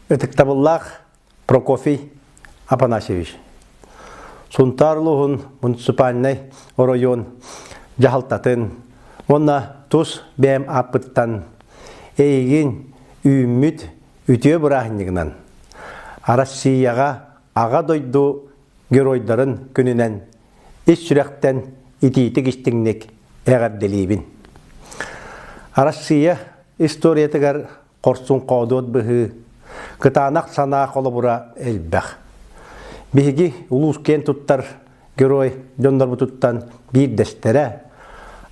Ытыктабыллаах Прокофий Апанасьевич, Сунтаар улууһун муниципальнай оройуон дьаһалтатын уонна тус бэйэм ааппыттан эйигин үүммүт үтүө бырааһынньыгынан Россияҕа Аҕа дойду геройдарын күнүнэн ис сүрэхтэн итиитик-истиҥник эҕэрдэлиибин. Арассыыйа историятыгар хорсун-хоодуот быһыы, кытаанах санаа холобура элбэх. Биһиги улуус киэн туттар герой дьоннорбутуттан биирдэстэрэ,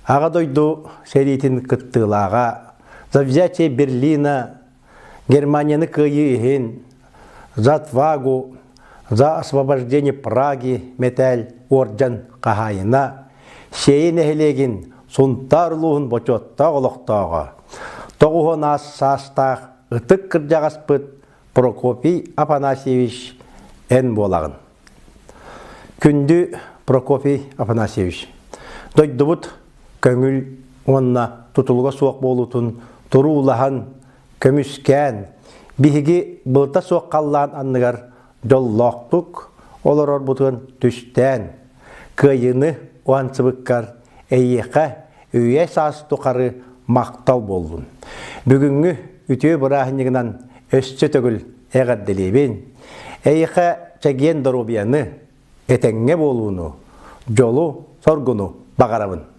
Аҕа дойду сэриитин кыттыылааҕа, за взятие Берлина, Германияны кыайыы иһин, за отвагу, за освобождение Праги мэтээл уордьан хаһаайына, Сиэйэ нэһилиэгин Сунтаар улууһун бочуоттаах олохтооҕо, 90 саастаах ытык кырдьаҕаспыт Прокопий Афанасьевич эн буолаҕын. Күндү Прокопий Афанасьевич, дойдубут көҥүл уонна тутулуга суох буолуутун туруулаһан, көмүскээн, биһиги былыта суох халлаан анныгар дьоллоохтук олорорбутун түстээн, кыайыыны уһансыбыккар эйиэхэ үйэ саас тухары махтал буоллун. Бүгүҥҥү үтүө бырааһынньыгынан өссө төгүл эҕэрдэлиибин. Эйиэхэ чэгиэн доруобуйаны, этэҥҥэ буолууну, дьолу-соргуну баҕарабын.